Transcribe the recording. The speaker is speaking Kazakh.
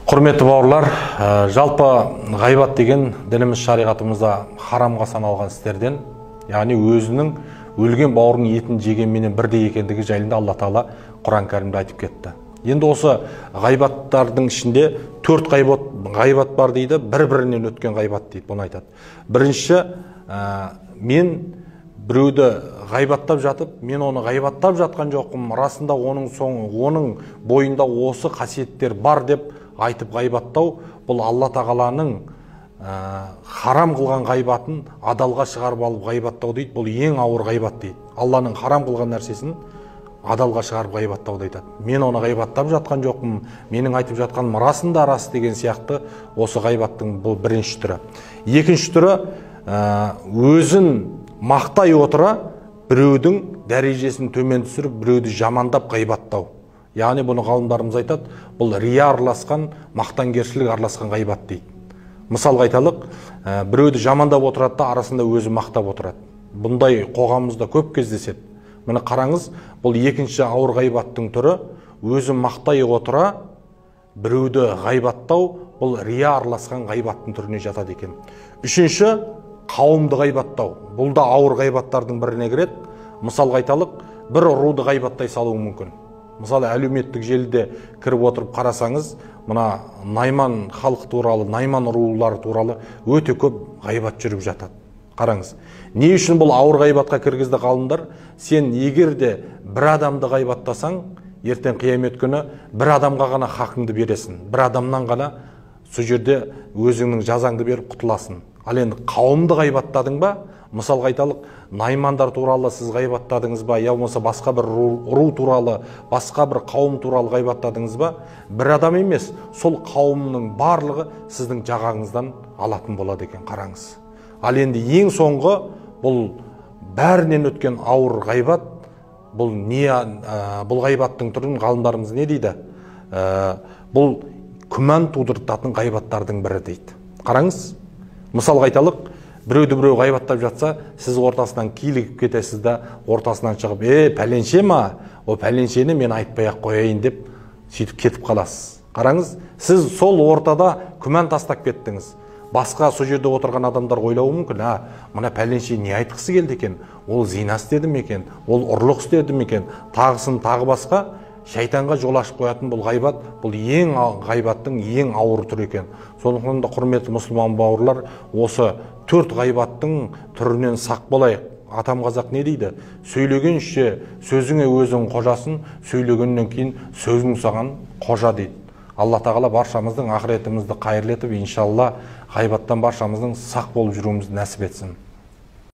Құрметті бауырлар, жалпы ғайбат деген дініміз шариғатымызда харамға саналған істерден, яғни өзінің өлген бауырының етін жегенменен бірдей екендігі жайында Алла Тағала Құран Кәрімде айтып кетті. Енді осы ғайбаттардың ішінде төрт ғайбат бар дейді, бір-бірінен өткен ғайбат дейді, бұны айтады. Бірінші, мен біреуді ғайбаттап жатып, мен оны ғайбаттап жатқан жоқпын, расында оның соңы, оның бойында осы қасиеттер бар деп айтып ғайбаттау, бұл Алла Тағаланың харам қылған ғайбатын адалға шығарып алып ғайбаттау дейді, бұл ең ауыр ғайбат дейді. Алланың харам қылған нәрсесін адалға шығарып ғайбаттауды айтады. Мен оны ғайбаттап жатқан жоқпын, менің айтып жатқаным расында рас деген сияқты осы ғайбаттың бұл бірінші түрі. Екінші түрі, өзін мақтай отыра біреудің дәрежесін төмен түсіріп, біреуді жамандап ғайбаттау. Яғни бұны ғалымдарымыз айтады, бұл рия араласқан, мақтангершілік араласқан ғайбат дейді. Мысалға айталық, біреуді жамандап отырады да, арасында өзі мақтап отырады. Бұндай қоғамымызда көп кездеседі. Міне қараңыз, бұл екінші ауыр ғайбаттың түрі, өзі мақтай отыра біреуді ғайбаттау, бұл рия араласқан ғайбаттың түріне жатады екен. Үшінші, қауымды ғайбаттау. Бұл да ауыр ғайбаттардың біріне кіреді. Мысалға айталық, бір руды ғайбаттай салуы мүмкін. Мысалы, әлеуметтік желіде кіріп отырып қарасаңыз, мына найман халық туралы, найман рулары туралы өте көп ғайбат жүріп жатады. Қараңыз, не үшін бұл ауыр ғайбатқа кіргізді ғалымдар? Сен егер де бір адамды ғайбаттасаң, ертең қиямет күні бір адамға ғана хақыңды бересің, бір адамнан ғана сол жерде өзіңнің жазаңды беріп құтыласың. Ал енді қауымды ғайбаттадың ба? Мысалға айталық, наймандар туралы сіз ғайбаттадыңыз ба, я болмаса басқа бір ру туралы, басқа бір қауым туралы ғайбаттадыңыз ба? Бір адам емес, сол қауымның барлығы сіздің жағаңыздан алатын болады екен, қараңыз. Ал енді ең соңғы, бұл бәрінен өткен ауыр ғайбат, бұл не, бұл ғайбаттың түрін ғалымдарымыз не дейді? Бұл күмән тудыртатын ғайбаттардың бірі дейді. Қараңыз, мысалға айталық, біреуді біреу ғайбаттап жатса, сіз ортасынан килігіп кетесіз да, ортасынан шығып, пәленше ма? О пәленшені мен айтпай-ақ қояйын деп сөйтіп кетіп қаласыз. Қараңыз, сіз сол ортада күмән тастап кеттіңіз. Басқа сол жерде отырған адамдар ойлауы мүмкін, мына пәленше не айтқысы келді екен, ол зина істеді ме екен, ол ұрлық істеді ме екен, тағысын тағы басқа шайтанға жол ашып қоятын бұл ғайбат, бұл ең ғайбаттың ең ауыр түрі екен. Сондықтан да құрметті мұсылман бауырлар, осы төрт ғайбаттың түрінен сақ болайық. Атам қазақ не дейді? Сөйлегенше сөзіңе өзің қожасын, сөйлегеннен кейін сөзің саған қожа дейді. Алла Тағала баршамыздың ақыретімізді қайырлы етіп, иншалла ғайбаттан баршамыздың сақ болып жүруімізді нәсіп етсін.